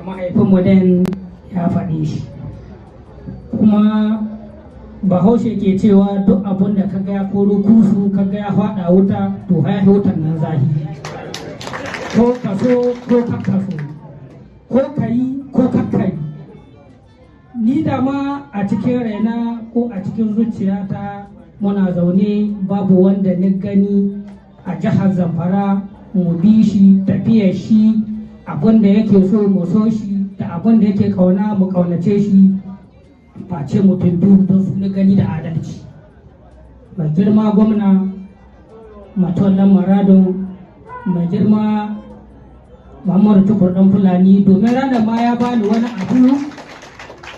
Ga mahaifinmu den ya faɗi shi. Kuma Bahaushe ke cewa duk abun da kaga ya koro kusu, kaga ya faɗa wuta, to ya wutan nan zahi. Ko kaso ko kakkaso, ko kayi ko kakkayi. Ni da ma a cikin raina ko a cikin zuciyata, muna zaune, babu wanda ni gani a jihar Zamfara mu bi shi tafiyar shi, abin da yake so mu so shi, da abin da yake kauna mu kaunace shi, face mutum biyu, don su ni gani da adalci: mai girma gwamna Matawallen Maradun, mai girma Muhammadu Tukur Dan Fulani. Domin ranar ma ya bani wani abu,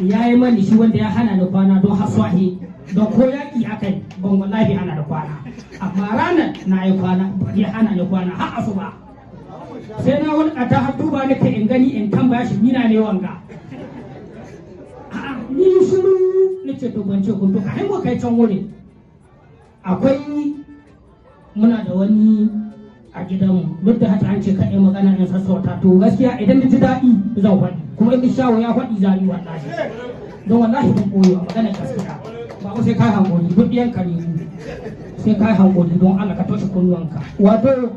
ya yi mani shi wanda ya hana ni kwana don haswahi, don ko yaƙi aka yi ban wallahi hana da kwana, amma ranar na yi kwana, ya hana ni kwana har asuba. Sai na wulƙata har duba ni kai in gani in tambaya shi, mina ne wanga? A'a, ni shiru ni ce to ban ce kun to ka mu kai can wurin. Akwai muna da wani a gidanmu, duk da haka an ce kaɗai magana in sassauta. To gaskiya idan na ji daɗi zan faɗi, kuma in shawo ya faɗi zani wallahi, don wallahi ban ɓoye magana gaskiya ba ko sai kai hankali. Duk ɗiyan kare sai kai hankali, don Allah ka toshe kunnuwanka. Wato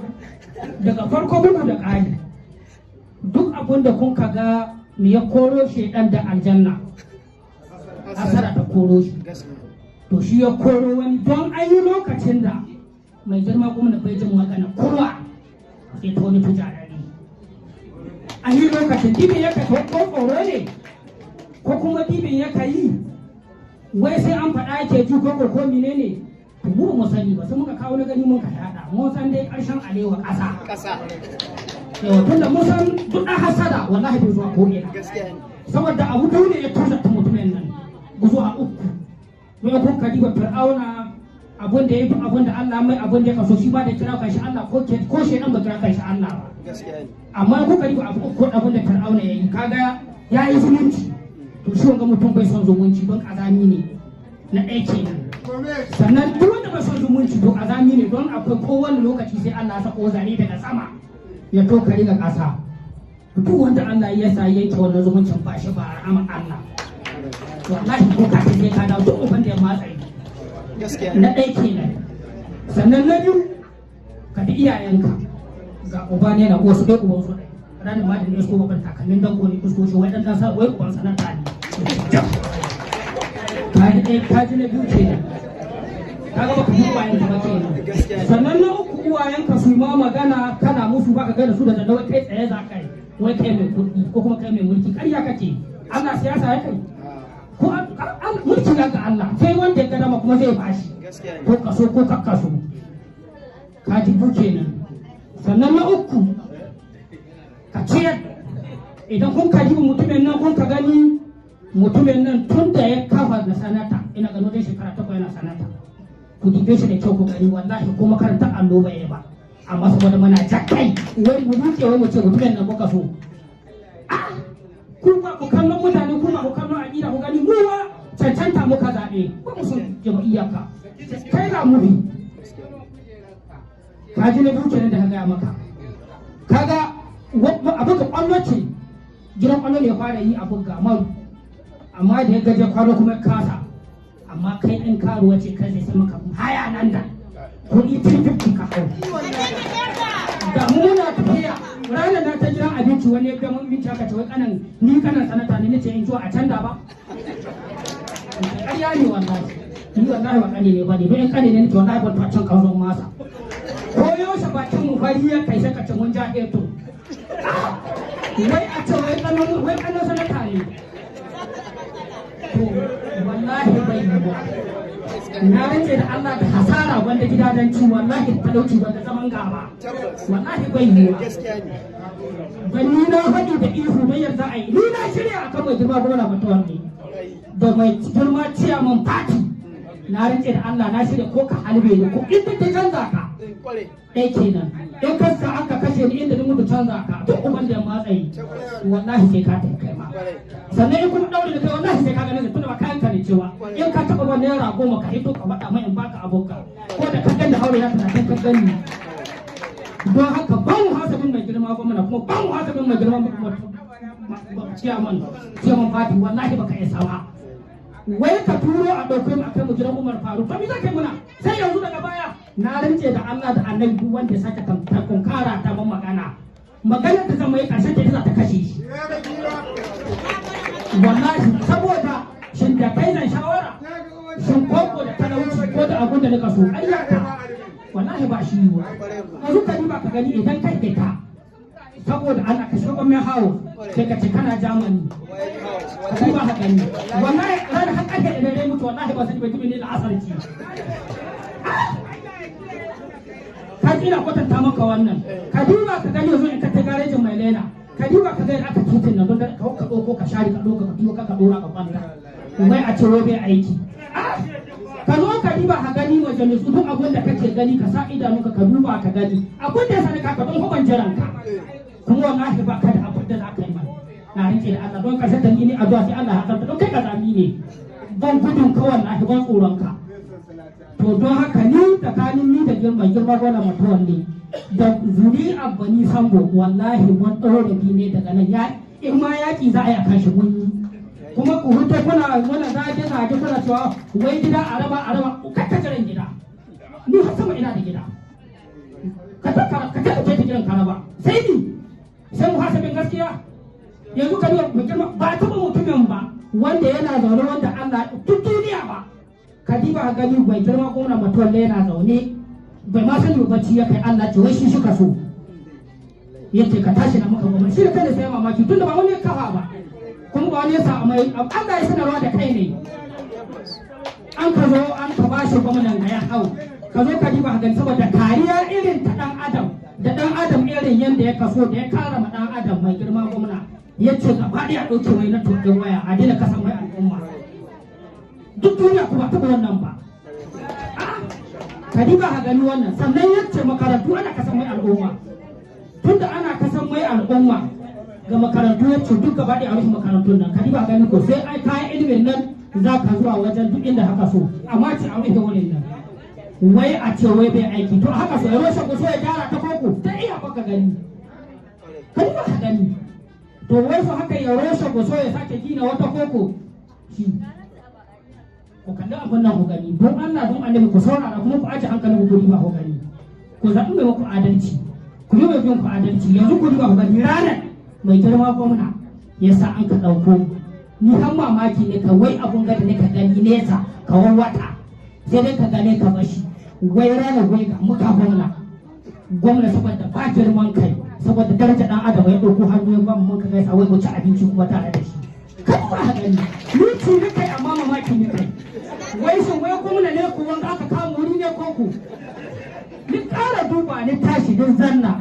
daga farko, bugu da ƙari, duk abin da kun ka ga me ya koro shedan da aljanna, asara ta koro shi. To shi ya koro wani, don an yi lokacin da mai girma kuma bai jin magana kowa sai ta wani tujarari. An yi lokacin dibin ya kai ko tsoro ne, ko kuma dibin ya kai wai sai an faɗa yake ji, ko menene, to mu ba mu sani ba. Sai muka kawo na gani mun ka yada. Mun san dai ƙarshen alewa ƙasa. Ƙasa. Yawa, tunda mun san duk ɗan hasada wallahi bai zuwa ko ina. Gaskiya ne. Saboda abu biyu ne ya tuzarta mutumin nan zuwa uku. Mai kun kadiba Fir'auna, abun da ya fi abun da Allah mai, abun da ya kaso shi ba da kira kan shi Allah, ko shedan ba kira kan shi Allah ba. Gaskiya ne. Amma kuka diba abu uku abun da Fir'auna ya yi, kaga ya yi zumunci. To shi wanga mutum bai son zumunci, don kazami ne. Na ɗaya kenan. Sannan duk wanda bai son zumunci to kazami ne, don akwai kowane lokaci sai Allah ya sako zane daga sama ya tokari ga ƙasa. Duk wanda Allah ya sa yanke wannan zumuncin, ba shi ba rahama Allah wallahi. Ko ka sai ka dawo, duk uban da ya matsa yi. Gaskiya ne. Na ɗaya kenan. Sannan na biyu, ka bi iyayenka. Ga uba ne na uwarsu ɗaya ubansu ɗaya. Ranar ma da ne isko bakar takalmin danko ne isko shi, wai ɗan ɗan sa, wai uban sanata ne. Ka ji ɗaya, ka ji na biyu kenan. Ka ga baka bi uwayenka ba kenan. Gaskiya ne. Sannan na uku, uwayenka su ma magana kana musu, baka gane su da da wai kai tsaye za ka yi, wai kai mai kuɗi ko kuma kai mai mulki. Ƙarya kake. Allah siyasa ya kai ko mulki na ga Allah, sai wanda ya gada kuma zai bashi. Gaskiya ne. Ko kaso ko kakkaso, ka ji bu kenan. Sannan na uku, ka ciyar. Idan kun ka ji mutumin nan, kun ka gani mutumin nan tun da ya kafa na sanata, ina gano dai shekara 8 yana sanata, ku dibe shi da kyau ku gani, wallahi ko makarantar allo bai yi ba. Amma saboda muna jakai, wai mu duke, wai mu ce mutumin nan muka so. Ah, ku ba ku kallon mutane, ku ba ku kallon aƙida, ku gani mu wa cancanta muka zaɓe ba mu son jam'iyyar ka, kai za mu bi. Ka ji na biyu kenan da ka gaya maka. Kaga abu ka kwallo ce, gidan kwallo ne ya fara yi abu ga maru, amma da ya gaje kwallo kuma ya kasa. Amma kai ɗin karuwa ce, kai zai sai maka haya nan da kuɗi 350 ka hau. Da mu muna tafiya ranar na ta gidan abinci, wani ya biya mun abinci, aka ce wai kanan ni kanan sanata ne. Nace in a canza ba, ƙarya ne wallahi. Ni wallahi ba kane ne ba ne, don in kane ne nake wallahi ban ta can kanzon masa. Ko yaushe bakin mu fari ya kai, sai ka ce mun ja eto, wai a ce wai kanan sanata ne. To wallahi bai yi ba. Na rance da Allah da hasara wanda gidadanci, wallahi talauci wanda zaman gaba, wallahi bai yi ba. Gaskiya ne. Ban ni na faɗi da ihu don yanzu a yi ni na shirya akan mai girma gwamna Matawalle da mai girma ciyaman party. Na rance da Allah na shirya, ko ka halbe ni ko inda ta canza ka. Kware. Ɗaya kenan. In ka sa aka kashe ni, inda ni mutu canza ka, duk uban da ya matsayi wallahi sai ka tafi kai ma. Kware. Sannan in kuma ɗaure da kai, wallahi sai ka gane, tunda ba kayan ka ne cewa in ka taɓa ba ₦10 ka hito ka faɗa mai in baka aboka ko da ka gani haure na 30 ka gani. Don haka ba mu hasabin mai girma gwamna, kuma ba mu hasabin mai girma Ciyaman, ciyaman party, wallahi baka isa ba. Wai ka turo a ɗauke mu a kai mu gidan Umar Faruk, to me za ka yi muna? Sai yanzu daga baya, na rance da Allah da Annabi, duk wanda ya sake tunkara ta ban magana, magana ta zama yi ƙarshen ta za ta kashe shi wallahi. Saboda shin da kai zan shawara, shin koko da talauci ko da abun da nika so ayyaka, wallahi ba shi yiwa. Yanzu ka ba ka gani, idan kai kai ka saboda Allah ka shiga mai hawo, sai ka ce kana Germany. Ka ba ka gani, wallahi ran har kake da dare mutu, wallahi ba sani ba, jibi ne la'asar ci ka ina kwatanta maka wannan. Ka duba ka gani, yanzu in ka ta garejin mai lena, ka duba ka ga aka titin nan don ka ka ɗauko ka share, ka ɗauka ka tuwo ka ɗora ka kwanta, wai a ce wai bai aiki. Ka zo ka diba ka gani, majalisu, duk abin da kake gani, ka sa idanunka ka duba ka gani abin da ya sani ka don huban jiran ka. Kuma wallahi ba ka da abin da za ka yi mana, na rike da Allah, don kashe ta ni addu'a sai Allah ya tsarta, don kai kazami ne. Ban gudun ka, wallahi ban tsoron ka. To don haka ni, tsakanin ni da girma girma gwamna Matawalle da zuri'a Bani Sambo, wallahi mun ɗaure ne daga nan ya in ma yaƙi za a yi a kan shi mun yi. Kuma ku huta kuna wani zage zage, kuna cewa wai gida a raba, a raba, kakka jiran gida. Ni har sama ina da gida, ka ta ka ta ta gidan ka raba, sai ni sai mu hasabin gaskiya. Yanzu ka duba girma, ba taɓa mutumin ba wanda yana zaune, wanda Allah duk duniya ba. Ka diba ka gani, bai girma gwamna Matawalle yana zaune, bai ma sani ba, bacci ya kai, Allah ce wai shi suka so, yace ka tashi na muka gwamna. Shi da kai sai mamaki, tunda ba wani ya kafa ba, kuma ba wani ya sa mai, Allah ya sanarwa da kai ne an ka zo an ka ba shi gwamnan ga ya hau. Ka zo ka diba ka gani, saboda kariya irin ta dan adam da dan adam, irin yanda ya kaso da ya karama dan adam, mai girma gwamna ya ce gaba ɗaya a ɗauke wai na tuɗin waya, a daina kasan wai al'umma duk duniya. Kuma taɓa wannan ba. Ka diba ka gani wannan. Sannan ya ce makarantu ana kasan mai al'umma, tunda ana kasan mai al'umma ga makarantu, ya ce duk gaba ɗaya a rufe makarantun nan. Ka diba gani ko sai ai kayan ilimin nan za ka zuwa wajen duk inda haka so, amma ce a rufe wurin nan, wai a ce wai bai aiki. To haka so ya roshe ko so ya gyara ta koko ta iya baka gani, ka diba ka gani. To wai so haka ya roshe ko so ya sake gina wata koko shi. Ku kalli abin nan ku gani, don Allah, don Annabi, ku saurara kuma ku aje hankalin ku, ba ku gani, ku zaɓi mai muku adalci, ku yi mai bin ku adalci. Yanzu ku duba ku gani, ranar mai girma gwamna ya sa an ka ɗauko ni, har mamaki ne ka wai abun gada ne ka gani nesa ka wata, sai dai ka gane ka bashi. Wai ranar wai ga muka gwamna, gwamna saboda ba girman kai, saboda daraja dan adam, ya ɗauko hannu ya ba mu mun ka gaisa, wai mu ci abinci kuma tare da shi. Kan ba ka gani, ni ci ni kai, amma mamaki ni kai, wai shin wai gwamna ne ko wanda aka kama wuri ne ko ku ni ƙara duba, ni tashi din zanna,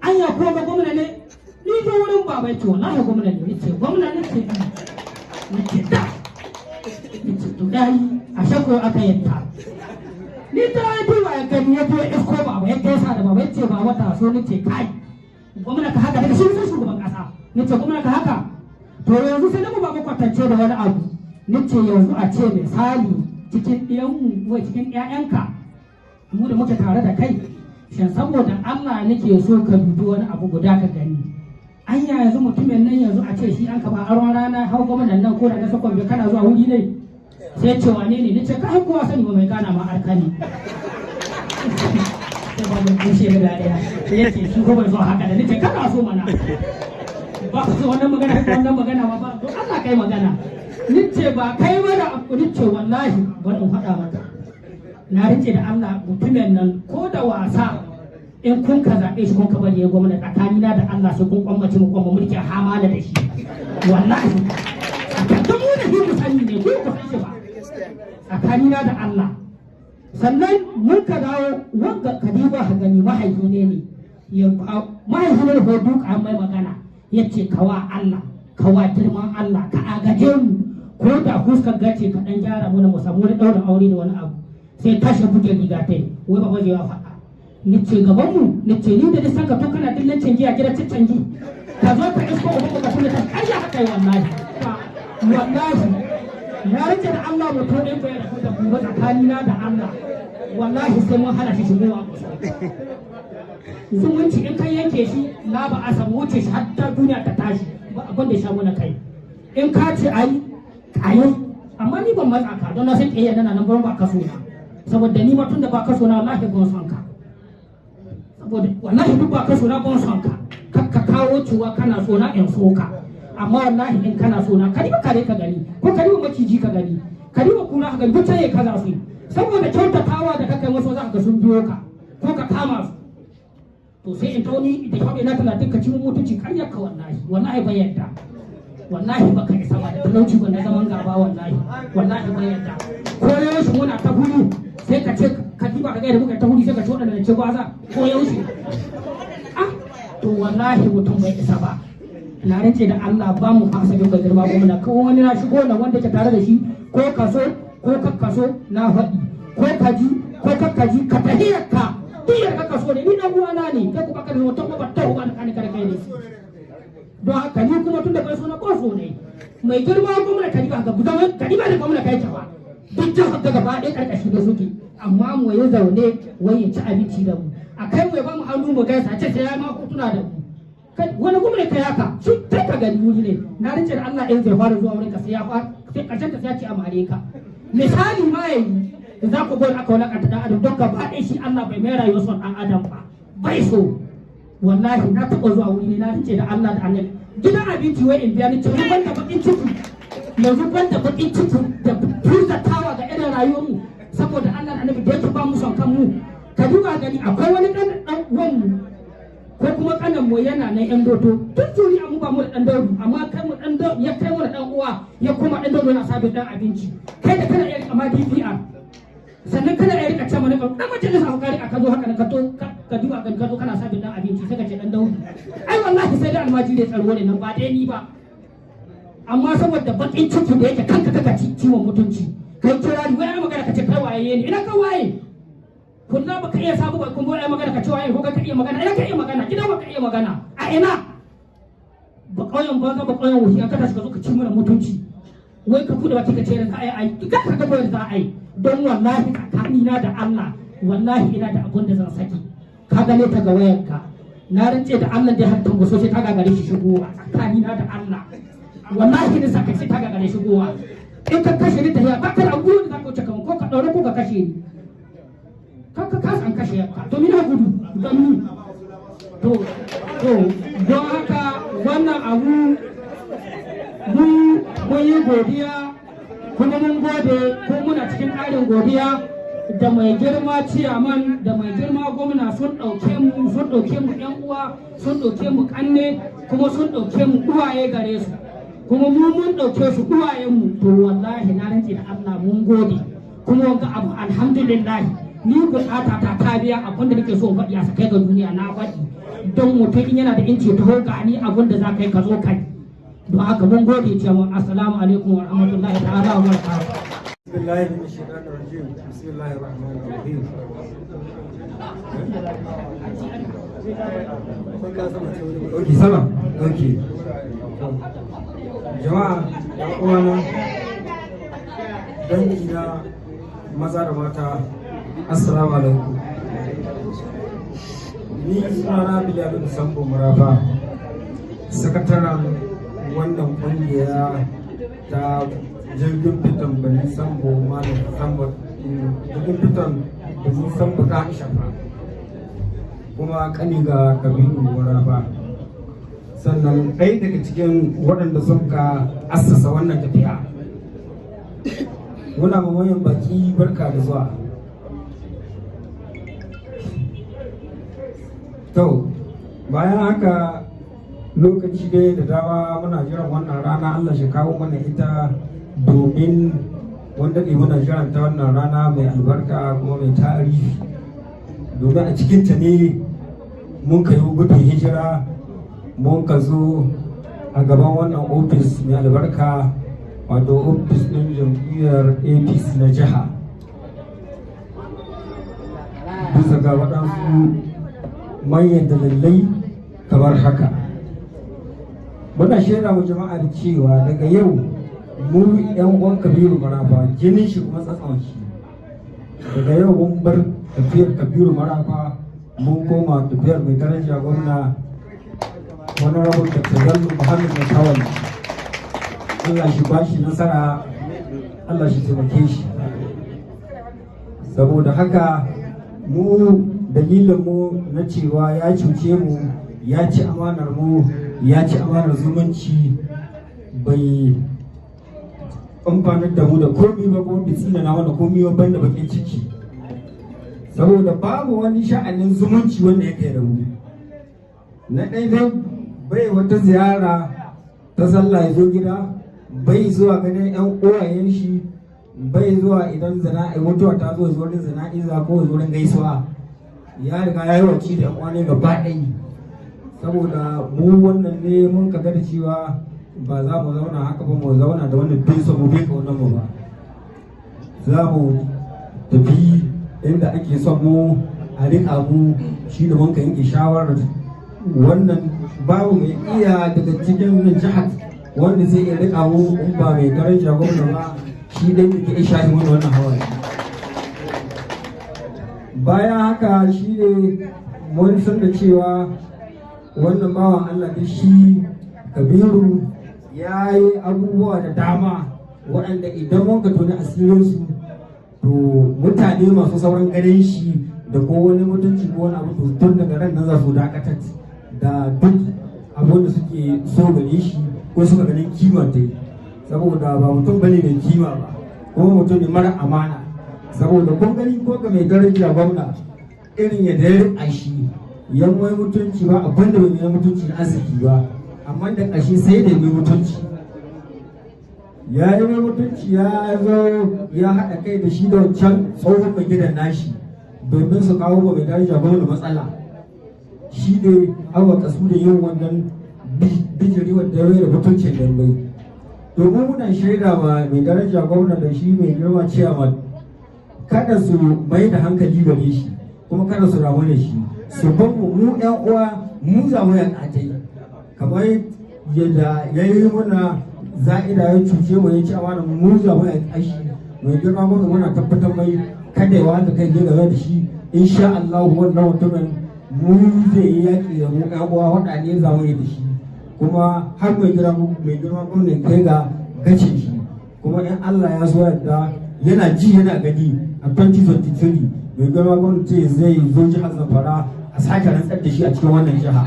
anya ko ga gwamna ne? Ni zo wurin baba, ce wallahi gwamna ne. Ce gwamna ne, ce ni ce da ni ce to dai a shako aka yanta. Ni ta duba ya gani, ya zo isko baba, ya gaisa da baba, ya ce baba ta so. Ni ce kai, gwamna ka haka daga shi sai shugaban kasa. Ni ce gwamna ka haka. To yanzu sai na mu baba kwatance da wani abu. Ni ce yanzu a ce misali cikin ɗiyanmu ko cikin ƴaƴanka, mu da muke tare da kai, shin saboda Allah nake so ka dubi wani abu guda ka gani, anya yanzu mutumin nan, yanzu a ce shi an ka ba aron rana hau gwamnan nan, ko da na sakon bai kana zuwa wuri ne? Sai ce wane ne? Nace ka kowa sani ba, mai gana ma arka ne. Sai ba mun bushe da dariya, ya ce shi ko bai zo haka da. Nace kana so mana, ba ka so wannan magana, wannan magana ba ba don Allah kai magana. Nace ba kai mana, nace wallahi bari in faɗa maka, na rike da Allah, mutumin nan ko da wasa in kun ka zaɓe shi, kun ka bari ya gwamna, tsakanina da Allah sai kun kwammace mu kwamma mulkin hamana da shi wallahi. Don mu da shi mu sani ne, ku ku san shi ba, tsakanina da Allah. Sannan mun ka dawo wanga kadiba ka gani, mahaifi ne ne mahaifi ne ko duka mai magana, ya ce kawa Allah, kawa girman Allah, ka agaje mu, ko da huskar gace ka dan gyara mana, mu samu wani ɗaurin aure da wani abu. Sai tashi buge riga tai, wai baba zai faɗa. Ni ce gaban mu, ni ce ni da nisan ka to kana dillancin giya gidan ciccangi, ka zo ka isko uban ka kula ta ƙarya haka yi. Wallahi, wallahi na rike da Allah, mutum ɗin bai rabu da gobe, tsakanina da Allah, wallahi sai mun hana shi shigowa. Zumunci in kai yanke shi na ba a samu wuce shi har ta duniya ta tashi. Ba abin da ya sha mana kai. In ka ce ayi ayi, amma ni ban matsa ka, don na san ƙiyayya nan nan ba ka so na, saboda ni ma tun da ba ka so na, wallahi ban son ka, saboda wallahi duk ba ka so na, ban son ka. Ka kawo cewa kana so na in so ka, amma wallahi in kana so na, ka riba kare ka gani, ko ka riba maciji ka gani, ka riba kura ka gani, duk sai ka za su, saboda kyautatawa da ka kai wasu, za ka ga sun biyo ka ko ka kama su. To sai in tauni da kyau na 30 ka ci mutunci karyar ka. Wallahi, wallahi bai yadda, wallahi baka isa ba da talauci ba na zaman gaba. Wallahi, wallahi bai yadda. Ko yaushe muna ta gudu, sai ka ce ka diba ka ga da muka ta gudu, sai ka ce waɗanda ce gwaza ko yaushe. Ah, to wallahi mutum bai isa ba. Na rance da Allah, ba mu fasa bin bai girma gwamna. Ko wani na shigo na wanda ke tare da shi, ko kaso ko kakkaso, na faɗi, ko kaji ko kakkaji, ka tahiyar ka diyar ka kaso ne. Ni dan uwana ne, kai kuma ka da wata ba ta ba ka ne ka kai ne. Don haka ni kuma tun da kai suna ko so ne mai girma gwamna, ka diba ga gudan ka diba da gwamna kai ta ba, duk jihar ga gaba ɗaya karkashi da suke, amma mu yi zaune wai ya ci abinci da mu, a kai mu ya ba mu hannu mu gaisa, ce sai ya ma hotuna da mu. Wani gwamna kai haka shi kai ka gani wuri ne? Na rince da Allah, in zai fara zuwa wurin ka, sai ya fara, sai karshen ta sai ya ce a mare ka. Misali ma yayi da za ku gwada aka wulakanta dan adam, don gaba ɗaya shi Allah bai mai rayuwar son dan adam ba, bai so. Wallahi na taɓa zuwa wuri ne, na rince da Allah da Annabi, gidan abinci wai in biya ni, ce ban da bakin ciki yanzu, ban da bakin ciki da tuzatawa ga irin rayuwar mu, saboda Allah da Annabi da yake ba mu son kanmu. Ka duba gani, akwai wani dan dan uwan mu ko kuma kanan mu yana nan yan doto tun zuri mu ba mu da dan daudu, amma kai mu dan daudu ya kai mu da dan uwa, ya koma dan daudu yana sabin dan abinci. Kai da kana iya rika ma DPR, sannan kana iya rika cewa dan majalisa ka rika, ka zo haka ka to ka duba ka zo kana sabin dan abinci, sai ka ce dan daudu. Ai wallahi sai da almajiri tsaro ne nan, ba dai ni ba. Amma saboda bakin ciki da yake kanka, kaka ci ciwon mutunci, kai kirari wai ai magana ka ce kai waye ne. Ina ka waye? Kunna baka iya sabu ba, kun ai magana ka ce waye, ko ka iya magana? Ina ka iya magana? Gida baka iya magana a ina ba? Kauyen banza ba, kauyen wuhi, an ka tashi ka zo ka ci mana mutunci, wai ka bude baki ka ce za a yi ai ka ka ga za a yi. Don wallahi tsakanina da Allah, wallahi ina da abun da zan saki, ka gane ta ga wayarka. Na rance da Allah da har tunguso sai ta gagare shi shigowa. Tsakanina da Allah, wallahi ni saka sai ta gagare shigowa. In ka kashe ni, tafiya ba ka da abu da za ka wuce kamar ko ka ɗaure ko ka kashe ni, ka san kashe ka. To mina gudu don ni. To don haka wannan abu mun yi godiya, kuma mun gode, ko muna cikin ƙarin godiya da mai girma ciyaman da mai girma gwamna. Sun ɗauke mu, sun ɗauke mu ƴan uwa, sun ɗauke mu ƙanne, kuma sun ɗauke mu uwaye gare su, kuma mu mun ɗauke su uwayenmu. To wallahi na rantse da Allah mun gode. Kuma wanga abu, alhamdulillah, ni bukata ta ta biya. Abin da nake so in faɗi a sakai ga duniya, na faɗi. Don mutum in yana da inci, taho ga ni, abin da za ka yi ka zo kai. Don haka mun gode cewa assalamu alaikum wa rahmatullahi ta'ala wa barakatuh. بسم الله من الشيطان الرجيم، بسم الله الرحمن الرحيم. Okay, sama. Okay. Jama'a, ‘yan uwana, dangina maza da mata, assalamu alaikum. Ni sunana Bilal Sambo Marafa, sakataren wannan kungiya ta jirgin fitan Bani Sambo, Malam Sambo, jirgin fitan Bani Sambo ta Shafa, kuma kani ga Kabiru Marafa, sannan ɗaya daga cikin waɗanda suka assasa wannan tafiya. Muna mamayin baki barka da zuwa. To bayan haka, lokaci dai da dama muna jiran wannan rana, Allah shi kawo mana ita, domin wanda ne muna jiran ta wannan rana mai albarka kuma mai tarihi, domin a cikinta ne mun kai gudun hijira, mun ka zo a gaban wannan ofis mai albarka, wato ofis ɗin jam'iyyar APC na jiha, bisa ga waɗansu manyan dalilai kamar haka. Muna shaida mu jama'a da cewa daga yau mu yan uwan Kabiru Marafa, jinin shi kuma tsatson shi, daga yau mun bar tafiyar Kabiru Marafa, mun koma tafiyar mai daraja gwamna. Honorable Dr. Bello Muhammad Matawalle. Allah shi ba shi nasara, Allah shi taimake shi. Saboda haka mu dalilin mu na cewa ya cuce mu, ya ci amanar mu, ya ci amanar zumunci, bai amfanar da mu da komi ba, kuma bai tsinana mana komi ba banda bakin ciki, saboda babu wani sha'anin zumunci wanda ya kai da mu. Na ɗaya dai, bai wata ziyara ta sallah ya zo gida, bai zuwa ganin yan uwayen shi, bai zuwa idan zana'i mutuwa ta zo zuwa wurin zana'iza ko zuwa wurin gaisuwa. Ya riga ya yi wacce da yan uwa ne gaba ɗaya. Saboda mu wannan ne mun kaga da cewa ba za mu zauna haka ba, mu zauna da wannan bin mu bai kaunar mu ba. Za mu tafi inda ake son mu a riƙa mu. Shi da mun ka yanke shawarar wannan, babu mai iya daga cikin nan jihar wanda zai iya riƙa mu in ba mai daraja gwamna ba. Shi dai da ke shahi mana wannan hawaye. Bayan haka shi ne mun san da cewa wannan bawan Allah da shi Kabiru ya yi abubuwa da dama waɗanda idan muka toni asirinsu, to mutane masu sauran ganin shi da ko wani mutunci ko wani abu, to tun daga ran nan za su dakatar da duk abin da suke so gare shi ko suka ganin kima ta yi, saboda ba mutum bane mai kima ba, kuma mutum ne mara amana. Saboda kun gani ko ga mai daraja gwamna, irin yadda ya riƙa shi, yan wai mutunci ba abin da bai mutunci na arziki ba, amma da ƙarshe sai da mai mutunci ya yi mai mutunci, ya zo ya haɗa kai da shi da wancan tsohon mai gidan nashi domin su kawo wa mai daraja gwamna matsala. Shi ne awa kasu da yin wannan bijiri wanda ya da mutuncin da mai. Domin muna shaida ma mai daraja gwamna da shi mai girma ciyaman, kada su mai da hankali gare shi, kuma kada su ramu da shi, su bar mu, mu yan uwa, mu za mu yaƙa ta kamar yadda ya yi muna za'ida, ya cuce mu, ya ci amana mu, za mu yaƙa shi. Mai girma gwamna, muna tabbatar mai kada ya wanda kai ne game da shi. Insha Allah wannan mutumin mu zai yi yaƙi da mu ƴan uwa, waɗanne za mu yi da shi, kuma har mai girma gwamna kai ga gacin shi. Kuma in Allah ya so yadda, yana ji yana gani, a 2023 mai girma gwamnati zai zo jihar Zamfara a sake rantsar da shi a cikin wannan jiha.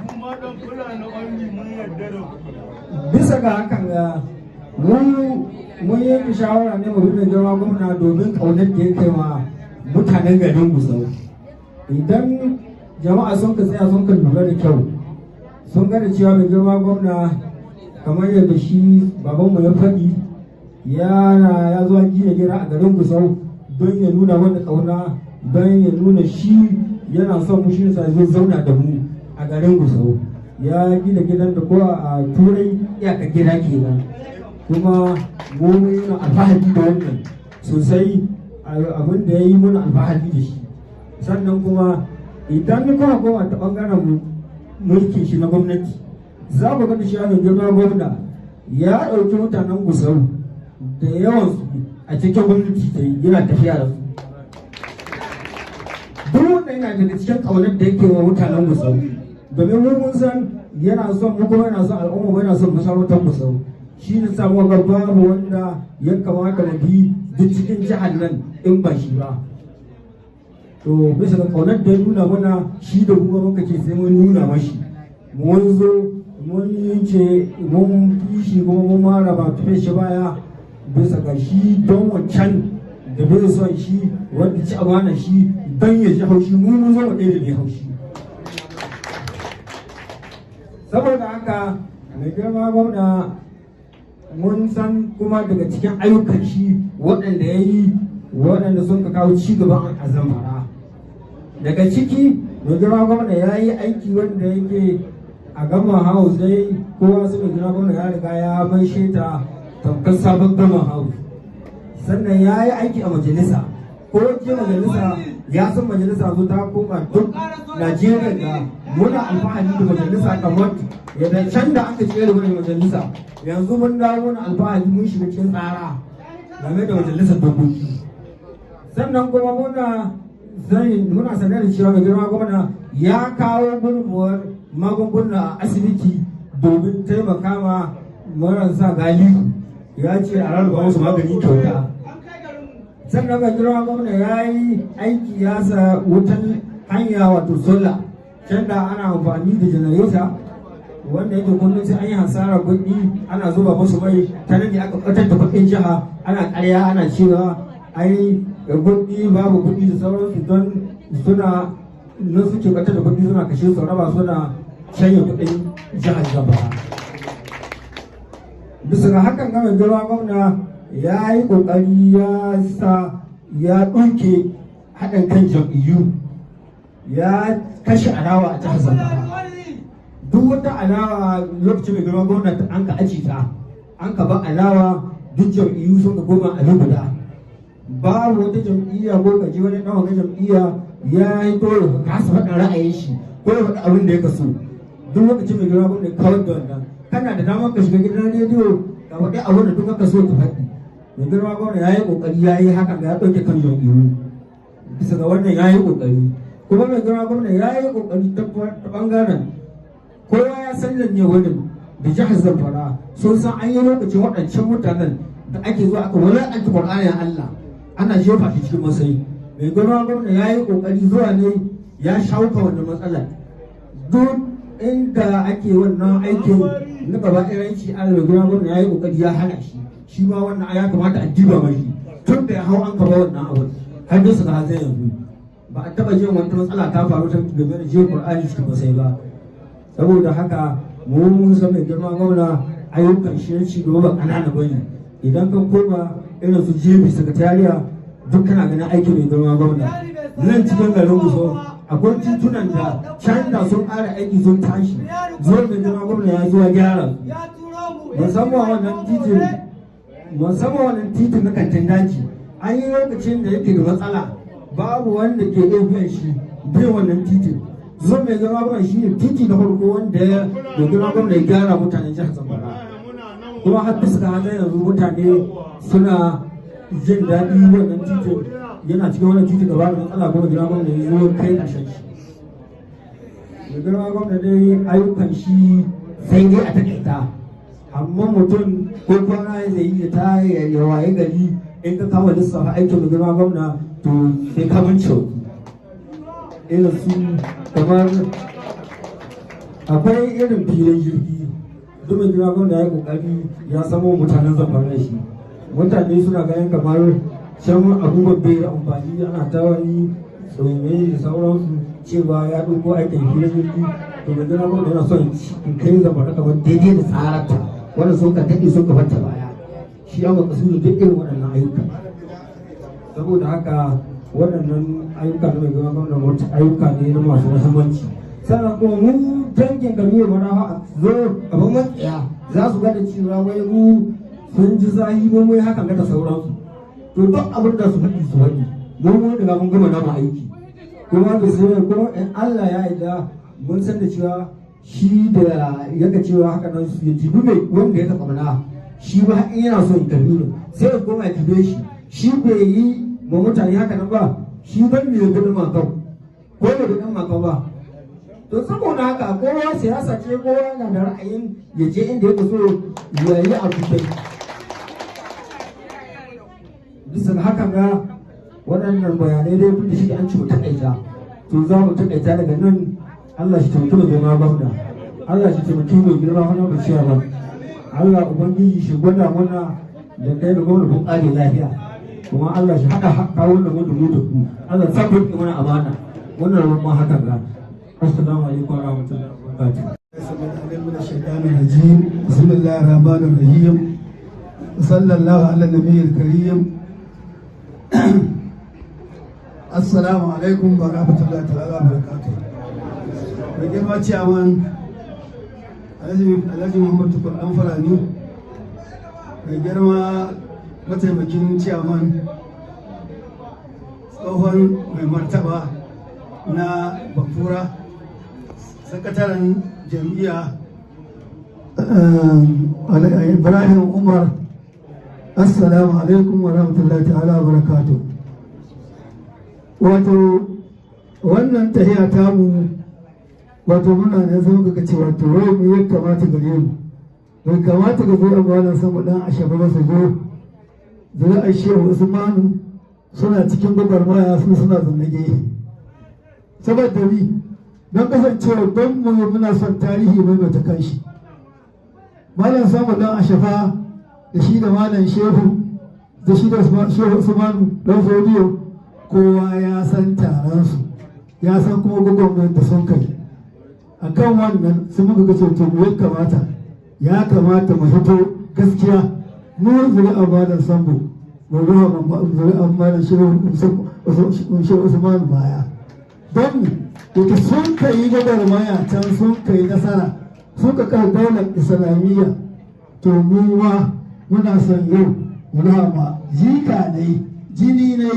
Mu ma dan Fulani only mun yarda da ku. Bisa ga hakan ga mu mun yanke shawara ne mu bi mai girma gwamna domin ƙaunar da ya kai ma mutanen garin Gusau. Idan jama'a sun ka tsaya sun ka lura da kyau, sun ga da cewa mai girma gwamna, kamar yadda shi babanmu ya faɗi, yana ya zo gina gida a garin Gusau don ya nuna mana ƙauna, don ya nuna shi yana son mu, shi sa zo zauna da mu a garin Gusau. Ya gina gidan da ko a Turai iyaka gida kenan. Kuma mu yana alfahari da wannan sosai, abin da ya yi muna alfahari da shi. Sannan kuma idan kuma koma ta bangaren mulkin shi na gwamnati, za ku ga da shi mai girma gwamna ya ɗauki mutanen Gusau da yawansu a cikin gwamnati ta yi, yana tafiya da su. Duk wanda yana daga cikin ƙaunar da yake wa mutanen Gusau, domin mu mun san yana son mu, kuma yana son al'umma mu, yana son masarautar Gusau. Shi ne samu ga babu wanda ya kamata mu bi duk cikin jihar nan in ba shi ba. To bisa ga ƙaunar da ya nuna mana shi da kuma muka ce sai mun nuna mashi, mun zo mun yi ce mun bi shi, kuma mun mara ba tufe shi baya bisa ga shi, don wancan da bai son shi, wanda ci amana shi, don ya ji haushi, mu mun zo mu ɗaya da mai haushi. Saboda haka mai girma gwamna, mun san kuma daga cikin ayyukan shi waɗanda ya yi, waɗanda sun ka kawo ci gaban a Zamfara, daga ciki mai girma gwamna ya yi aiki wanda yake a Government House dai. Kowa su mai girma gwamna ya riga ya maishe ta tamkar sabon Government House. Sannan ya yi aiki a majalisa, ko je majalisa ya san majalisa zo ta koma duk Najeriya da muna alfahari da majalisa, kamar yadda can da aka tsere wani majalisa, yanzu mun dawo muna alfahari, mun shiga cikin tsara game da majalisar dokoki. Sannan kuma muna sani, muna sanar da cewa mai girma gwamna ya kawo gudunmuwar magunguna a asibiti domin taimaka ma marasa galihu, ya ce a rarraba musu magani kyauta. Sannan mai girma gwamna ya yi aiki, ya sa wutan hanya, wato solar. Can da ana amfani da janareta wanda yake kullum sai an yi hasarar kuɗi, ana zuba musu mai, ta nan ne aka ɓatar da kuɗin jiha, ana ƙarya ana cewa ai kuɗi babu kuɗi da sauransu, don suna nan suke ɓatar da kuɗi, suna kashe su raba, suna shanye kuɗin jihar Zamfara. Bisa ga hakan ga mai girma gwamna ya yi ƙoƙari ya sa ya ɗauke haɗin kan jam'iyyu, ya kashe adawa a jihar Zamfara. Duk wata adawa lokacin mai girma gwamna an ka aji ta, an ka ba adawa, duk jam'iyyu sun ka goma a guda. Babu wata jam'iyya ko ka ji wani ɗan wata jam'iyya ya yi dole ka kasa faɗin ra'ayin shi ko ya faɗi abin da ya kaso. Duk lokacin mai girma gwamna kawar da wannan. Kana da damar ka shiga gidan rediyo ka faɗi abin da duk ka so ka faɗi. Mai girma gwamna ya yi ƙoƙari ya yi hakan, ya ɗauke kan jam'iyyu. Bisa ga wannan ya yi ƙoƙari. Kuma mai girma gwamna ya yi ƙoƙari ta ɓangaren kowa ya san ne wurin da jihar Zamfara sun san an yi lokacin waɗancan mutanen da ake zuwa aka wulaƙanta Ƙur'anin Allah, ana jefa shi cikin masai. Mai girma gwamna ya yi ƙoƙari zuwa ne ya shawo wannan matsalar. Duk inda ake wannan aikin na gaba iranci, an mai girma gwamna ya yi ƙoƙari ya hana shi. Shi ma wannan ya kamata a diba mashi, tun da ya hau an kaba wannan abu har bisa ga hazin yanzu ba a taɓa jin wata matsala ta faru ta game da jefa Ƙur'ani cikin masai ba. Saboda haka mu mun san mai girma gwamna ayyukan shi ci gaba ba ƙanana bane. Idan ka koma irin su jibi sakatariya, duk kana ganin aikin mai girma gwamna. Nan cikin garin Gusau akwai titunan da can da sun ƙara aiki sun tashi, zuwa mai girma gwamna ya zuwa gyara, musamman wannan titin na Kantin Daji. An yi lokacin da yake da matsala, babu wanda ke iya biyan shi, biyan wannan titin. Zuwa mai girma gwamna shi ne titi na farko wanda ya mai girma gwamna ya gyara mutanen jihar Zamfara, kuma har bisa ga haka yanzu mutane suna jin daɗi. Wannan titin yana cikin wannan titin da ba da matsala, kuma girma gwamna ya zo kai ƙarshen shi. Mai girma gwamna dai ayyukan shi sai dai a taƙaita, amma mutum ko kwana zai yi ta ya waye gari, in ka kama lissafa aikin mai girma gwamna, to sai ka mun irin su. Kamar akwai irin filin jirgi, duk mai girma gwamna ya kokari ya samo mutanen Zamfara shi. Mutane suna ganin kamar can abubuwan bai da amfani, ana ta wani tsoye da sauransu cewa ya ɗauko aikin filin jirgi. To mai girma gwamna yana son in kai Zamfara kamar daidai da tsararta wanda sun ka daɗe sun ka bata baya. Shi an makasudin duk irin waɗannan ayyuka. Saboda haka waɗannan ayyuka na mai girma gwamna wata ayyuka ne na masu muhimmanci. Sannan kuma mu dangin Kabiru Marafa a zo gaban matsiya za su gada cewa wai mu sun ji zahi mu mun hakan da sauransu. To duk abin da su faɗi su faɗi, mu mun riga mun gama nama aiki. Kuma da sai kuma in Allah ya yarda mun san da cewa shi da yaka cewa haka nan ya jibi mai wanda ya taɓa mana shi ba, in yana son Kabiru sai ya koma ya jibe shi. Shi bai yi ma mutane haka nan ba, shi ban mai gudun Makau ko bai gudun Makau ba. To saboda haka kowa siyasa ce, kowa na da ra'ayin ya je inda yake so ya yi abu kai. Bisa ga haka ga waɗannan bayanai dai, duk da shi an ci mu taƙaita, to za mu taƙaita daga nan. Allah shi taimaki mai girma gwamna, Allah shi taimaki mai girma wani ba ba, Allah Ubangiji shi gwada mana da kai da gwamna kun ƙare lafiya. Kuma Allah shi haɗa kawo da mu da mu da ku, Allah sa ku mana amana wannan roƙon haka ga. Assalamu alaikum wa rahmatullahi wa barakatuh. من الشيطان الرجيم. بسم الله الرحمن الرحيم، وصلى الله على النبي الكريم. السلام عليكم ورحمة الله تعالى وبركاته. Mai girma ciyaman Alhaji Muhammad Tukur ɗan Fulani, mai girma mataimakin ciyaman, tsohon mai martaba na Bakura, sakataren jam'iyya Ibrahim Umar, assalamu alaikum wa rahmatullahi ta'ala wa barakatuh. Wato wannan tahiya tamu, wato muna ne zama ga cewa to wai mu ya kamata gare mu, bai kamata ga zo malam Sambo dan Ashafa ba, su zo zuri'ar Shehu Usmanu suna cikin gwagwarmaya, su suna zanne gehe. Saboda ni don kasancewa don mu muna son tarihi mai mai ta kanshi. Malam Sambo dan Ashafa da shi da Malam Shehu, da shi da Shehu Usmanu dan Fodiyo, kowa ya san taron su, ya san kuma gwagwarmayar da sun kai. A kan wannan sun muka ga to mu ya kamata, ya kamata mu fito gaskiya, mu zuri'ar Malam Sambo, mu ruwa zuri'ar Malam Shehu Usman baya, don yake sun kai gwagwarmaya can, sun kai nasara, sun ka kai daular Islamiyya. To mu ma muna son yau mu ruwa ma jika ne, jini ne,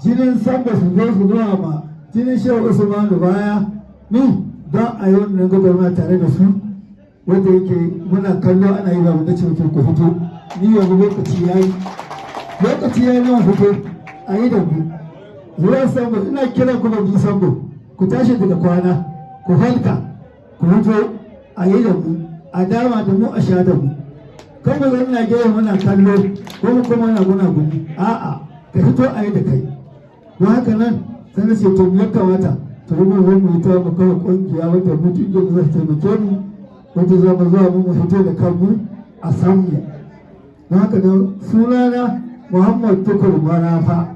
jinin Sambo, su zo su ruwa ma jinin Shehu Usman baya ni don a yi wannan gwagwarmaya tare da su, wanda yake muna kallo ana yi. Ba mu dace muke ku fito. Ni yanzu lokaci yayi, lokaci yayi na fito a yi da ku. Zuwa Sambo, ina kiran ku, bi Sambo, ku tashi daga kwana, ku halka, ku fito a yi da mu, a dama da mu, a sha da mu. Kan mu zauna gefe muna kallo ko mu kuma muna guna guni. A'a, ka fito a yi da kai. Don haka nan sai na ce to ya kamata to mu zo mu yi ta mu kawo kungiya wadda mutum da zai taimake mu, wanda za mu zuwa mu fito da kanmu a san mu. Don haka nan sunana Muhammad Tukur Marafa,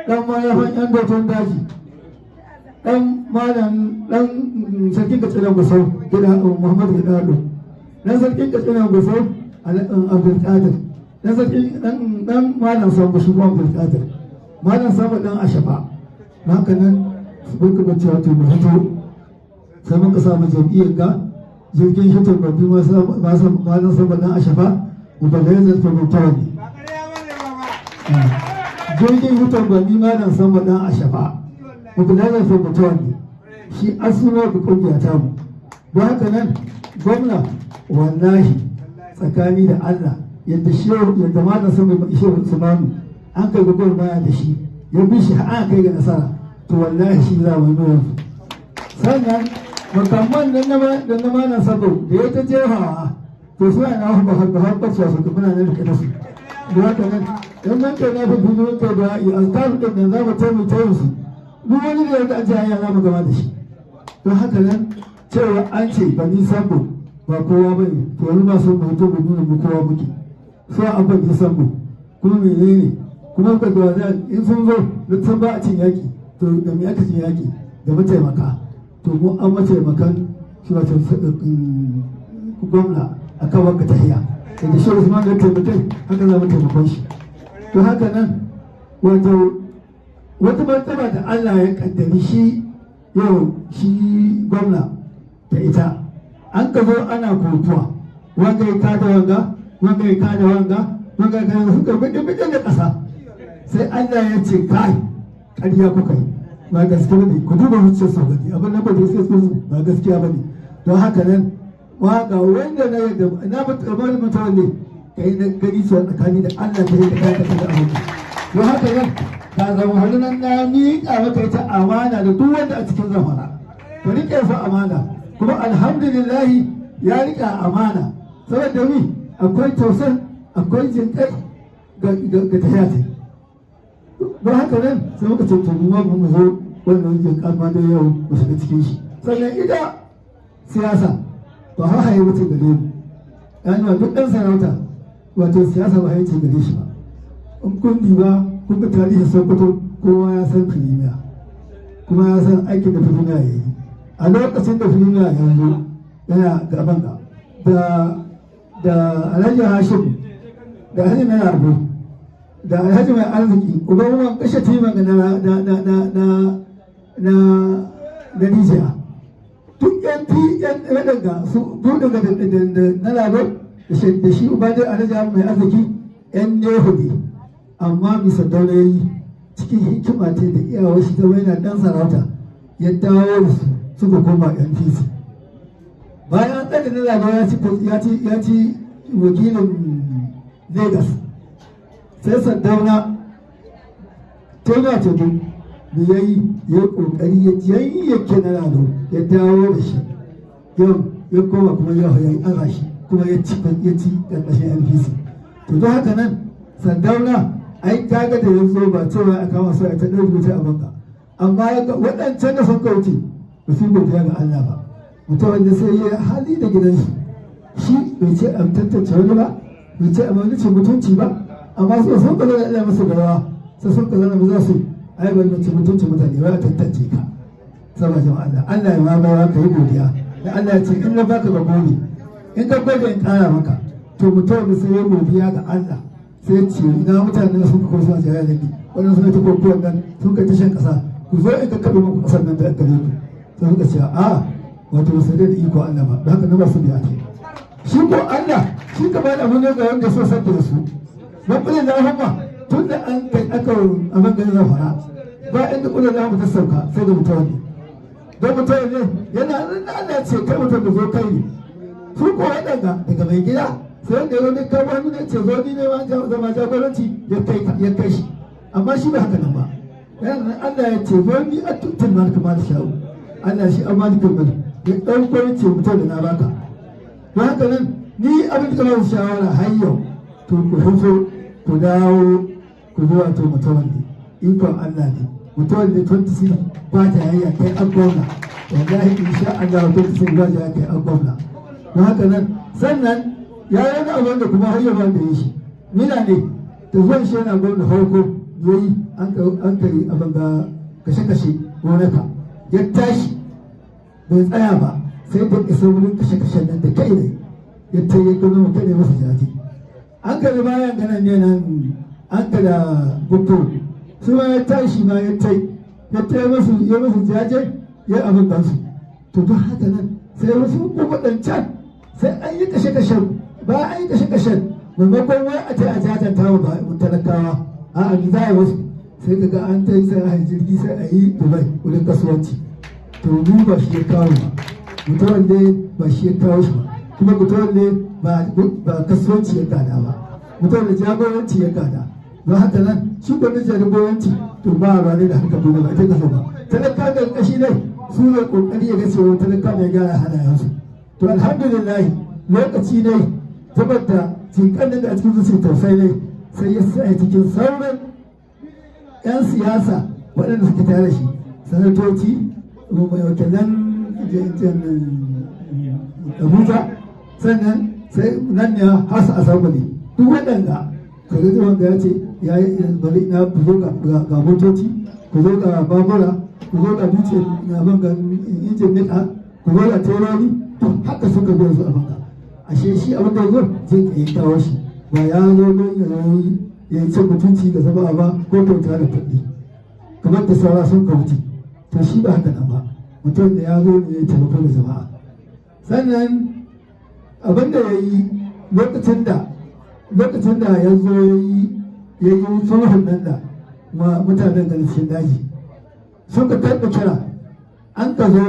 dan Marafan yan doton daji, dan malam, dan sarkin Katsinan Gusau gida Muhammadu Gidado, dan sarkin Katsinan Gusau Abdulkadir, dan sarkin dan Malam Sambo, shi kuma Abdulkadir, Malam Sambo dan Ashafa. Don haka nan muka ga cewa to mu fito, sai muka samu jam'iyyar ga jirgin hitar babbi Malam Sambo dan Ashafa Mobilizers for Mutane, jirgin hitar babbi Malam Sambo dan Ashafa Mobilizers for Mutane, shi asuna ga kungiya ta mu. Don haka nan gwamna, wallahi tsakani da Allah, yadda shehu, yadda Malam Sambo Shehu Usmanu an kai gwagwarmaya da shi, ya bi shi an kai ga nasara, to wallahi shi za mu yi. Sannan makamman nan da na Malam Sabo da ya ta jefawa, to su ana ba har ba har ba su su muna nan rike da su. Da haka nan in mun kai na fi mun kai da azkaru din nan, za mu taimaka su. Duk wani da ya ji hanya, za mu gama da shi. Don haka nan cewa an ce Bani Sambo ba kowa ba ne, to yanzu ba son mu fito mu nuna mu kowa muke so an Bani Sambo kuma menene kuma ka ga in sun zo duk sun ba a cin yaki. To da me aka cin yaki? Da mataimaka. To mu an mataimakan shi, wato gwamna, a kan wanka tahiya da shi Usman da taimakai, haka za mu taimakon shi. To haka nan wato wata martaba da Allah ya kaddari shi yau shi gwamna da ita, an ka zo ana kotuwa, wanga ya kada wanga, wanga ya kada wanga, wanga ya kada, suka bidin bidin da ƙasa. Sai Allah ya ce, "Kai, ƙarya kuka yi, ba gaskiya bane. Ku duba zuciyar su gani, abin nan ba da sai su ba gaskiya bane." Don haka nan waka wanda na yadda na ba mutum ne kai na gani cewa tsakani da Allah ta yi da kai ka da abu. Don haka nan ka zama nan na miƙa maka ita amana da duk wanda a cikin Zamfara, ka riƙe su amana. Kuma alhamdulillahi ya riƙe amana, saboda mi akwai tausan, akwai jinƙai ga tafiya ta. Don haka nan sai muka ce to mu ma mu zo wannan jinƙan ma da yau mu shiga cikin shi. Sannan ita siyasa ba har haye wuce gare mu, yani duk ɗan sarauta, wato siyasa ba haye ce gare shi ba. In kun diba kun ga tarihin Sokoto, kowa ya san Firimiya, kuma ya san aikin da Firimiya ya yi. A lokacin da Firimiya ya zo yana gaban ga da Alhaji Hashim, da Alhaji Mai Abu, da Alhaji Mai Arziki, uban uwan kashe timan na na na na na na na Nijiya, duk yan fi yan waɗanda su duk daga na Lado da shi uba dai Alhaji Mai Arziki, yan nehu ne. Amma bisa daulayi cikin hikima ce da iyawar shi ta yana dan sarauta, ya dawo da su suka koma NPC. Bayan an ɗaga na Lado ya ci wakilin Lagos, sai Sardauna tona teku Da ya yi ya kokari ya yayyake na Lado, ya dawo da shi, yau ya koma kuma ya yi aza shi kuma ya ci ƙarƙashin NPC. To, don haka nan Sardauna ai kaga da ya zo ba cewa a kama su a ta ɗan rubuta a banka, amma ya ga waɗancan da sun kauce ba su godiya ga Allah ba. Mutum wanda sai ya hali da gidan shi, shi bai ce a tantance wani ba, bai ce a wani cin mutunci ba, amma su sun kaza da Allah masa gawa, sai sun kaza da ba za su ai bari mace mutunci mutane ba a tantance ka. Saboda jama'a, Allah Allah ya mamaye ka, yi godiya da Allah ya ce in na baka ka gode, in ka gode in kara maka. To, mutum da sai ya godiya ga Allah, sai ya ce ina mutane sun ka suna jaya da ni, wannan suna ta kokowar nan, sun kai tashin kasa, ku zo in ka kaɓe muku kasar nan da gare ku. Sai suka ce a wato ba su da iko Allah ba, da haka na ba su biya ta shi ko Allah shi ka ba da abin da wanda so san da su don kula da rahama. Tun da an kai aka abin da ya fara ba inda kula da rahama ta sauka sai da mutuwa ne, don mutuwa ne yana nan. Allah ya ce kai mutum da zo kai ne, su ko waɗanda daga mai gida sai wanda ya zo ne kawo hannu ne ce zo ni ne ma zama jagoranci ya kai ya kai shi, amma shi ba haka nan ba. Yana nan Allah ya ce zo ni a tu'til mulka man tasha'u, Allah shi an malikul mulk, ya ɗauko ya ce mutum da na baka. Don haka nan ni abin da ba shawara har yau, to ku fito ku dawo ku zo, wato mutuwan ne ikon Allah ne, mutuwan ne 26 ba ta yayya kai an gwamna, wallahi insha Allah 26 ba ta yayya kai an gwamna. Don haka nan sannan ya yi wani abin da kuma har yau ba da yi shi mina ne da zuwan shi yana gwamna farko yayi an kai abin ga kashe-kashe gonaka, ya tashi bai tsaya ba sai da isa wurin kashe-kashen nan da kai ne ya ta yi gano mutum ne masa jaji. An ka da bayan ganin ne nan an ka da gupto su ma ya tashi ma ya tai masu ya masu jaje ya abin gansu. To, don haka nan sai wasu ko waɗancan sai an yi kashe-kashen, ba an yi kashe-kashen, maimakon wai a ce a jajanta wa talakawa, a a za a yi wasu, sai ka ga an tai sai a yi jirgi sai a yi Dubai wurin kasuwanci. To, mu ba shi ya kawo ba, mutuwan ne ba shi ya kawo shi ba, kuma mutuwan ne ba kasuwanci ya gada ba, mutuwan da jagoranci ya gada. Don haka nan shi gwamnati jagoranci to ba a ne da harkar duniya ba ita kaso ba, talaka da kashi ne su ne kokari ya ga cewa talaka mai gyara halayensu. To, alhamdulillah, lokaci ne saboda jinkan da a cikin zuciya tausayi ne sai ya sa cikin sauran 'yan siyasa waɗanda suke tare da shi, sanatoci, wakilan Abuja, sannan sai nan ne House Assembly, duk waɗanda kaga wanda ya ce ya yi bari na ku zo ga motoci, ku zo ga babura, ku zo ga dutse na banga injin nika, ku zo ga terori. To, haka suka biya su a banga. Ashe shi abin da zo zai ya kawo shi ba ya zo don ya yi cin mutunci ga zama ba ko kyauta da kuɗi kamar da saura sun kauce. To, shi ba haka nan ba, mutum da ya zo ne ya taimako da jama'a. Sannan abin da ya yi lokacin da ya zo ya yi sulhun nan da mutanen da cikin daji suka karɓi kira, an ka zo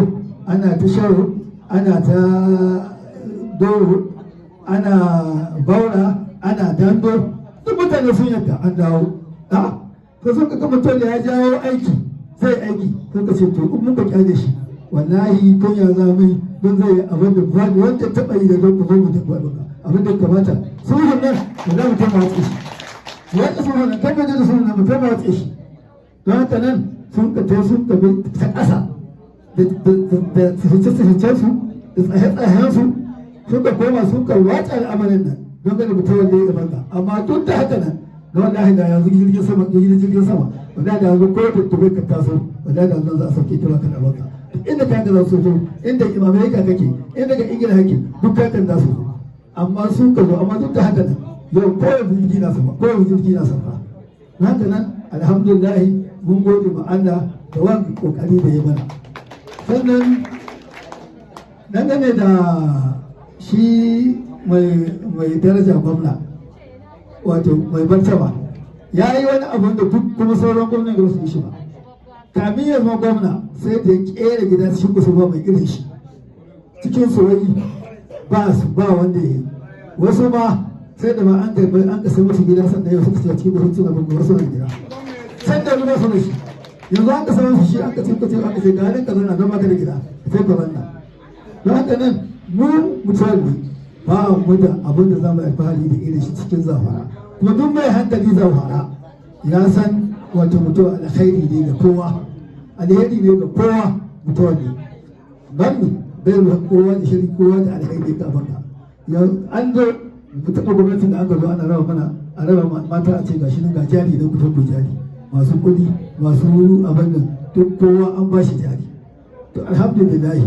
ana ta sharo, ana ta doro, ana baura, ana dando, duk mutane sun yadda an dawo. A ka so ka ga mutum da ya jawo aiki zai aiki, sun ka ce to in muka kyale shi wallahi kunya za mu yi, don zai yi abin da ba wanda taɓa yi da don ku zo mu taɓa abin da kamata. Sulhun nan wallahi mutum ba watsa shi, wanda sulhun nan kan da sulhun nan mutum ba watsa shi. Don haka nan sun ka tai sun ka bi ta ƙasa da sihirce-sihircen su da tsaye-tsayen su, suka koma suka watsa al'amarin nan don gani mutum wanda ya gaban. Amma duk da haka nan na wallahi da yanzu jirgin sama wallahi da yanzu ko da Dubai ka taso, wallahi da yanzu za a sauke kira kan abanka. Duk inda ka ga za su zo, inda Amerika kake, inda ga Ingila kake, duk ka kan za su zo, amma sun ka zo. Amma duk da haka nan yau ko yanzu jirgi na sama, ko yanzu jirgi na sama. Haka nan alhamdulillah, mun gode ma Allah da wani kokari da ya mana. Sannan dangane da shi mai daraja gwamna, wato mai martaba, ya yi wani abu da duk kuma sauran gwamnan da su yi shi ba. Kamin ya zama gwamna sai da ya kera gida cikin kusa ba mai irin shi cikin soyayya ba su ba wanda ya yi. Wasu ma sai da ma an kai an ka sai musu gida, sannan yau suka ce cikin kusa suna bin wasu na gida, sai da ba su da shi. Yanzu an ka sanar shi, an ka ce kace aka ce ga nan ka zanna don baka da gida, sai ka zanna. Don haka nan mu mutane ba mu da abin da za mu alfahari da irin shi cikin Zamfara. Kuma duk mai hankali Zamfara ya san wato mutuwa alkhairi ne ga kowa, alheri ne ga kowa. Mutuwa ne ban bai kowa da shiri, kowa da alheri ka baka. An zo mu taɓa gwamnatin da aka zo ana raba mana, a raba mata, a ce gashi nan ga jari don ku ku jari, masu kuɗi, masu abin nan, duk kowa an ba shi jari. To alhamdulillah,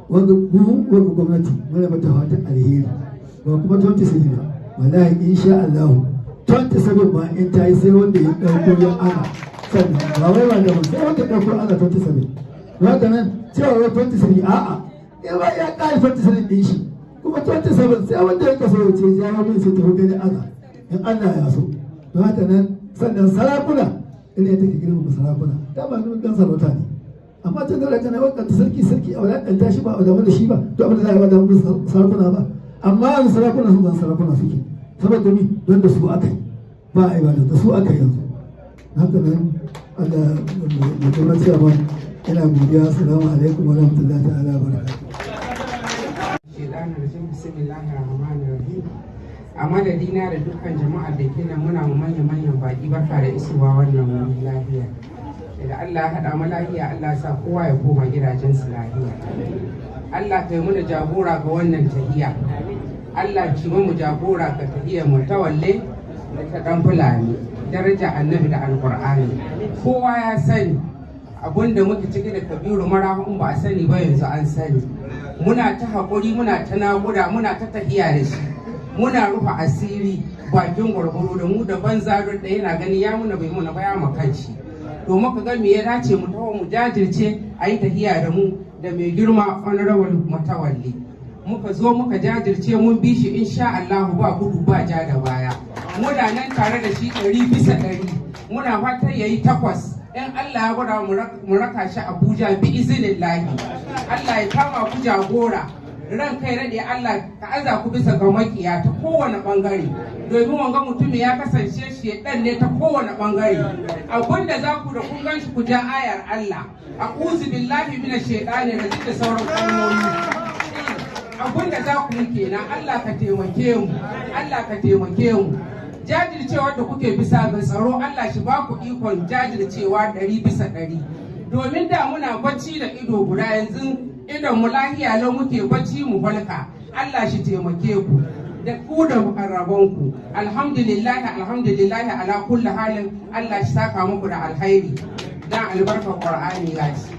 wanga mu wanga gwamnati muna mata fatan alheri, ba kuma 27 ba. Wallahi insha Allah 27 ma in ta yi, sai wanda ya ɗauko ya ana sannan ba wai ba da sai wanda ya ɗauko ana 27. Haka nan cewa wai 23, a'a, ya ba ya ƙari 27 ɗin shi kuma 27, sai wanda ya kaso ya ce ya wani sai tafi gani ana in Allah ya so. Don haka nan sannan sarakuna, ina take girmama sarakuna, dama ni dan sarauta ne, amma tun da kana wakanta sarki, sarki a wadanta shi ba a damu da shi ba, to abin da za a wada sarakuna ba. Amma yanzu sarakuna sun zan sarakuna suke, saboda mi? Don da su aka yi, ba a ibada da su aka yi yanzu. Haka nan Allah ya kuma cewa ina godiya. Assalamu alaikum wa rahmatullahi ta'ala wa barakatuh. Shaitanir rajim. Bismillahir rahmanir rahim. A madadina da dukkan jama'ar da ke nan, muna mu manyan manyan baki barka da isuwa wannan wuri lafiya. Da Allah ya haɗa mu lafiya, Allah sa kowa ya koma gidajensu lafiya. Allah kai muna jagora ga wannan tahiya. Allah ci mu jagora ga tahiyar mu tawalle da ta dan Fulani, daraja Annabi da Alqur'ani. Kowa ya sani abinda muke ciki da Kabiru Marafa. In ba a sani ba, yanzu an sani. Muna ta haƙuri, muna ta naƙuda, muna ta tahiya da shi, muna rufe asiri bakin gwargwaro. Da mu da banza da yana gani, ya muna bai muna ba ya makanci. To muka ga me ya dace, mu taho mu jajirce a yi tahiya da mu da mai girma Honorable Matawalli. Muka zo muka jajirce, mun bi shi. Insha Allah ba gudu ba ja da baya, muna nan tare da shi 100%. Muna fatan yayi 8 in Allah ya gwada mu raka shi Abuja bi izinillahi. Allah ya kama ku jagora. Ran kai rade, Allah ka aza ku bisa ga makiya ta kowane bangare, domin wanga mutumin ya kasance shi dan ne ta kowane bangare. Abinda za ku da kun ganshi, ku ja ayar Allah, a'udhu billahi minash shaitani rajim, da sauran kalmomi. Abinda za ku yi kenan. Allah ka taimake mu, Allah ka taimake mu. Jajircewa da kuke bisa ga tsaro, Allah shi ba ku ikon jajircewa 100%, domin da muna bacci da ido guda, yanzu idon mu lahiya lau muke bacci mu falka. Allah shi taimake ku da ku da ku. Alhamdulillah, alhamdulillah ala kulli halin. Allah shi saka muku da alkhairi dan albarkar Qur'ani. Gashi.